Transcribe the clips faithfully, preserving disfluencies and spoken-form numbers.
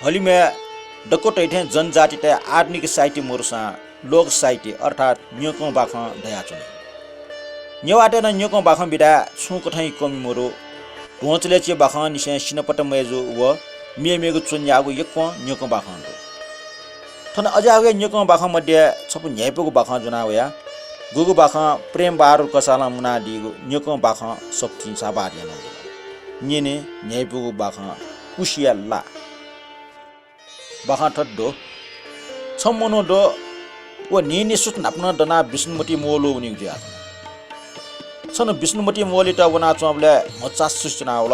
हलिमय् दक्वतय् थें जनजातितय् आधुनिक साहित्य मरुसां लोक साहित्य अर्थात् न्यंकं बाखं दयाच्वनी। नेवाःतय् नं न्यंकं बाखं विधाय् छुं कथंया कमी मरु। ध्वंचलय् च्वय् बाखंनिसें सिनापत्ता मय्जु व मेमेगु च्वन्याःगु यक्वं न्यंकं बाखं दु। थन अज्याःगु हे न्यंकं बाखं मध्ये छपु न्ह्याइपुगु बाखं ज्वना वया। गुगु बाखं प्रेम बहादुर कसालं मुनादीगु न्यंकं बाखं सकसिनं साबाद यानागु दु। न्यने न्ह्याइपुगु बाखं कुसिया ला। बाखं थथे दु। छम्ह मनू दु, व न्हिं न्हिं सुथ न्हापा नं दनाः विष्णुमती मोलू वनीगु जुयाच्वन। छन्हु विष्णुमती मोलूयात वनाच्वंबलय् म्ह चासुसि च्वनावल।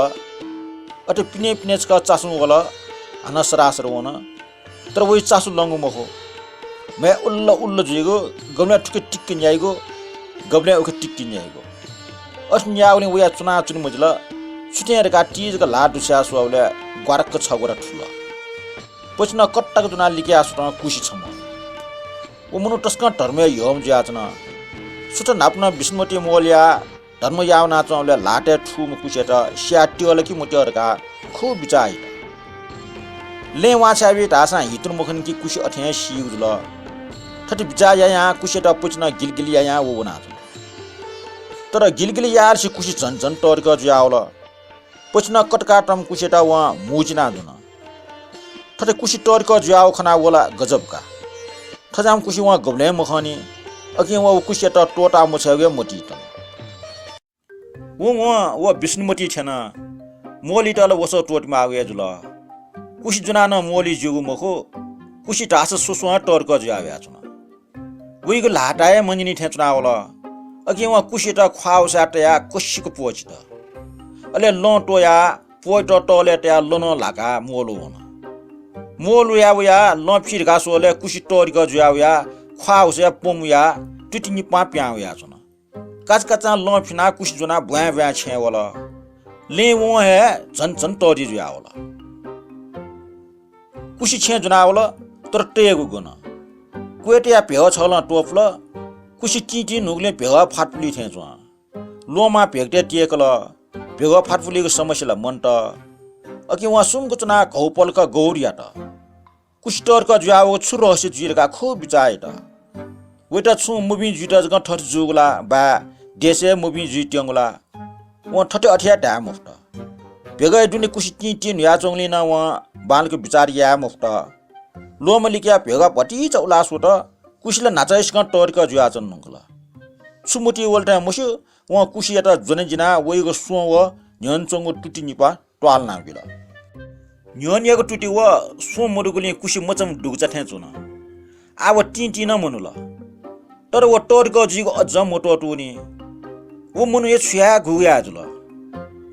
अथे पिने पिने छकः चासुं वल, हानं सरासर वन। तर वइ चासु लंगु मखु। म्ह उल्ल उल्ल जुइगु, गबलें थुखे टिक्क न्याइगु, गबलें उखे टिक्क न्याइगु। अथे न्याःगुलिं वया च्वनाच्वने मजिल। छु थें धकाः ति जक ल्हाः दुछ्याः स्वःबलय् ग्वारक्क छग्वरा थुल। पछिनं कट्टक ज्वनाः लिकयाः स्वतं कुसि छम्ह। व मनू तसकं धर्मय् यःम्ह जुयाच्वन। सुथ न्हापा नं विष्णुमती मोलूया धर्म याः वनाच्वंबलय् ल्हातय् थूम्ह कुसियात स्याः त्यः ला कि मत्यः धकाः खुब बिचाः यात। लँय् वांछ्वया वइ धाःसां हि तुं मखन कि कुसि अथें हे सीगु जुल। थथे बिचाः यायां कुसियात पछिनं गिलगिल यायां व वनाच्वन। तर गिलगिल याःलसे कुसि झन झन तःधिकः जुयावल। पछिनं कतकातःम्ह कुसियात वं म्हुचिनाच्वन। थथे कुसि तःधिकः जुयाव खनाः व ला गजब का। थज्याःम्ह कुसि वं गबलें मखंनि। अकिं वं व कुसियात त्वःता मछ्वयेगु हे मतिइ तन। वं वं व विष्णुमती थ्यन। मोलूयात ला वसः त्वःतेमाःगु हे जुल। कुसि ज्वनाः नं मोलू ज्यूगु मखु, कुसि धाःसा स्वस्वं तःधिकः जुया वयाच्वन। वइगु ल्हातय् हे मन्यनी थें च्वनावल। अकिं वं कुसियात ख्वाः वसःया तयाः कसिक प्वःचित। अले लं त्वयाः प्वःयात तःलय् तयाः लनं ल्हाकाः मोलू वन। मोलूया वयाः लं फि धकाः स्वःबलय् कुसि तःधिकः जुया वयाः ख्वाः वसःया प्वँ मुयाः तुति निपां पिहां वयाच्वन। काचाकाचां लं फिनाः कुसि ज्वनाः ब्वाँय् ब्वाँय् छेँय् वल। लँय् वं हे झन झन तःधि जुयावल। कुसि छेँय् ज्वनावल, तर तयेगु गन। क्वय्तया भेवा छगलं त्वपुल। कुसि तिंतिं न्हूगुलिं भेवा फातपुली थें च्वं। ल्वहंमां भेगतय् त्यय्कल। भेवा फातपुलीगु समस्या ला मन्त। अकिं वं सुम्क च्वनाः घौपलख गौर यात। कुसि तःधिकः जुयावःगु छु रहस्य जुइ धकाः खुब बिचाः यात। वयात छुं मभिं जुइत जकं थथे जूगु ला, वा देशय् मभिं जुइत्यंगु ला? वं थथे अथे हे धाये मफुत। भेगया दुने कुसि तिंतिं न्हुयाच्वंगुलिं नं वं बांलाक बिचाः याये मफुत। ल्वहंम्ह लिकयाः भेगा भतिचा उलाः स्वत। कुसि ला न्हाचाय्‌सिकं तःधिकः जुयाच्वन धुंकल। छु मतिइ वल थें मस्यू, वं कुसियात ज्वने जिनाः वइगु स्वँ व न्ह्यःने च्वंगु तुति निपाः त्वालनाबिल। न्ह्यःनेगु तुति व स्वँ मदुगुलिं कुसि मचाम्ह दुगुचा थें च्वन। आः व तिंतिं नं मन्हुल। तर व तःधिकः जुइगु अज्जं मत्वःतूनि। व मनू हे छु याये गुगु याये जुल।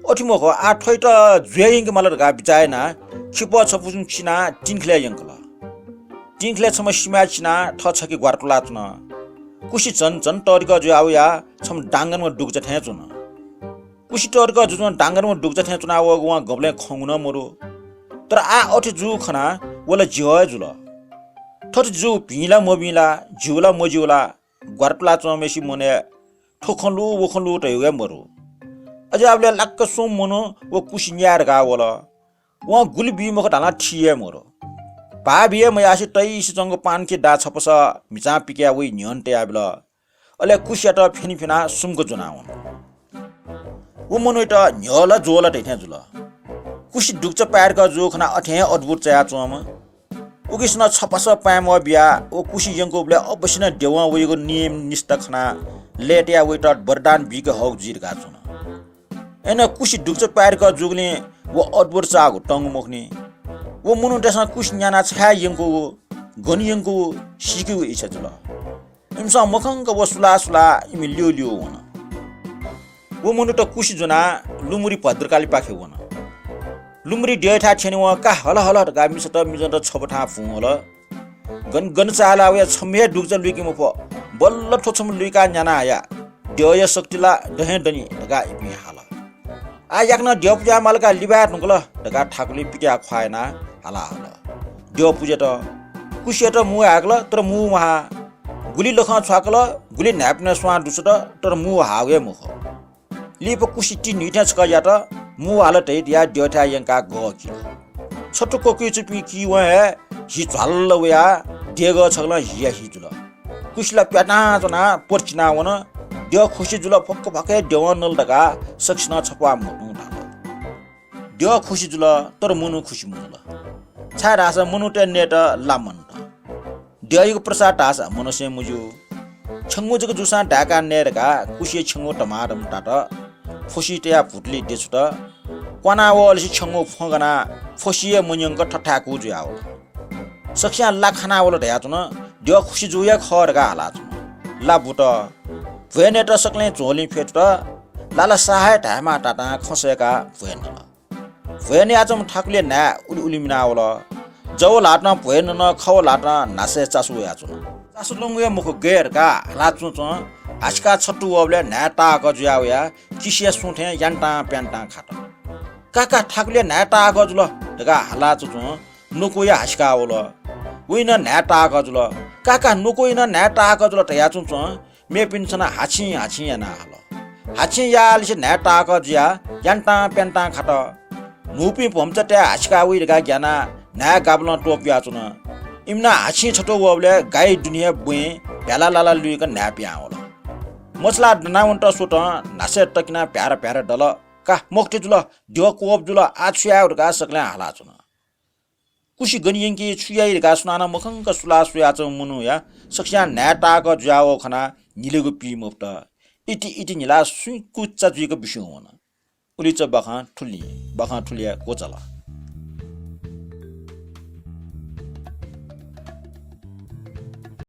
अथे मखु, आः थ्वयात ज्वये यंके माल धकाः बिचाः यानाः खिपः छपु चिनाः तिंखलय् यंकल। तिंखलय् छम्ह सिमाय् चिनाः थः छखे ग्वारा तुलाच्वन। कुसि झन झन तःधिकः जुयावयाः छम्ह डांगनम्ह दुगुचा थें च्वन। कुसि तःधिकः जुजुं डांगनम्ह दुगुचा थें च्वनावःगु वं गबलें खंगु नं मदु। तर आः अथे जूगु खनाः व ला ज्यः हे जुल। थथे जूगु भिं ला मभिं ला, ज्यू ला मज्यू ला, ग्वारा तुलाच्वंम्हय्‌सिया मनय् थ्व खँ लु, व खँ लु धयागु हे मदु। अज्याःबलय् लाक्क स्वम्ह मनू व कुसि न्याये धकाः वल। वं गुलि बी मखु धालं थी हे मदु। भाः बी हे मयासें तइसे च्वंगु पानखी दाः छपसः म्हिचां पिकयाः वइ न्ह्यःने तयाबिल। अले कुसियात फ्यने फ्यनाः सुम्क ज्वनाः वन। व मनूयात न्ह्यः ला ज्वः ला धइथें जुल। कुसि दुगुचा पाय्‌धिकः जूगु खनाः अथें हे अद्भुत चायाच्वंम्ह। उकिसनं छपसः पाँय्‌मः बियाः व कुसि यंकूबलय् अवश्य नं देवं वइगु नियम निष्ठा खनाः लय्‌तायाः वयात वरदान बीके हःगु जुइ धकाः च्वन। अय्‌नं कुसि दुगुचा पाय्‌धिकः जूगुलिं व अद्भुत चाःगु तंगु मखुनि। व मनूतय्‌सं कुसि न्यानाः छाय् यंकूगु, गन यंकूगु सीकेगु इच्छा जुल। इमिसं मखंक व सुलाः सुलाः इमि ल्यू ल्यू वन। व मनूत कुसि ज्वनाः लुमरि भद्रकालीपाखे वन। लुमरि द्यःथाय् थ्यने वं का हल हल धकाः मिसात मिजंत छपु थाहां पुं हल। गन गन चाःहिलाः वया छम्ह हे दुगुचा लुइके मफु। बल्ल थ्व छम्ह लुइकाः न्याना हया। द्यःया शक्ति ला दहें दनि धकाः इपिं हाल। आः याकनं द्यः पुज्याये माल का, लिबाये धुंकल धकाः थाकुलि पित्याः ख्वाः यानाः हाला हल। द्यः पुज्यात। कुसियात मू हाय्‌कल, तर मू महा। गुलि लखं छ्वाकल, गुलि न्हाय्‌पनय् स्वां दुछ्वत, तर मू हाःगु हे मखु। लिपा कुसि ति न्हुइथें छकः यात, मू हाल धयाः द्यःथाय् यंकाः गःकिल। छथु क्वकुइ च्वंपिं किवं हे हि झ्वाल्ल वयाः देगः छगलं हिया हि जुल। कुसि ला प्यातां च्वनाः पर्चिना वन। द्यः खुसि जुल, फक्क फक्क हे द्यवं नल धकाः सकसिनं छप्वाः मखुतुं धाल। द्यः खुसि जुल, तर मनू खुसि मजुल। छाय्धाःसा मनूतय् नयेत ला मन्त। द्यःयागु प्रसाद धाःसा मनसें मज्यू। छ्यंगू जक जूसां धाय्काः नये धकाः कुसिया छ्यंगू धमाधम तात। फसिइ तयाः भुतुलिइ देछुत। क्वाना वःलिसे छ्यंगू फ्वँ गनाः फसिइ हे मन्यंक थथाय्कू जुयावल। सकसियां ला खाना वल धयाच्वन, द्यः खुसि जू हे खः धकाः हालाच्वन। ला बुत। भ्वय् नयेत सकलें झोलिं फ्यतुत। ला ला साहाय् धायेमाः तातां खँ सय्काः भ्वय् नल। भ्वय् नयाच्वंम्ह थाकुलिया न्हाय् उलि उलि मिनावल। जव ल्हातं भ्वय् नन, खव ल्हातं न्हासय् चासु वयाच्वन। चासु लंगु हे मखु गय् धकाः हालाच्वंच्वं हासिकाः छथु वःबलय् न्हाय् ताःहाकः जुया वयाः किसिया सुं थें यान्तां प्यान्तां खात। का का, थाकुलिया न्हाय् ताःहाकः जुल धकाः हालाच्वंच्वं नुकुया हासिकाः वल। वइ नं न्हाय् ताःहाकः जुल। का का, नुकुइ नं न्हाय् ताःहाकः जुल धयाच्वंच्वं मेपिन्सं नं हाछिं हाछिं यानाः हाल। हाछिं याःलिसे न्हाय् ताःहाकः जुयाः यान्तां प्यान्तां खात। न्हूपिं भम्चातय् हासिकाः वइ धकाः ग्यानाः न्हाय् गाबलं त्वपुयाच्वन। इमिनं हाछिं छथु वःबलय् गाइ दुने हे ब्वँय् भ्याला लाला लुइक न्हाय् पिहां वल। मछालाः दनावनेत स्वतं न्हासय् तकिनाः भ्यार भ्यार दल। का, मखुथें जुल, द्यः क्वःप जुल, आः छु यायेगु धकाः सकलें हालाच्वन। कुसि गन यंकी, छु याइ धकाः सुनानं मखंक सुलाः स्वयाच्वंम्ह मनूया सकसियां न्हाय् ताःहाकः जुयावः खनाः न्हिलेगु पी मफुत। इति इति न्हिलाः सुइँकुच्चा जुइक बिस्युं वन। उलिचा बाखं थुलिं, बाखं थुलिया क्वचाल।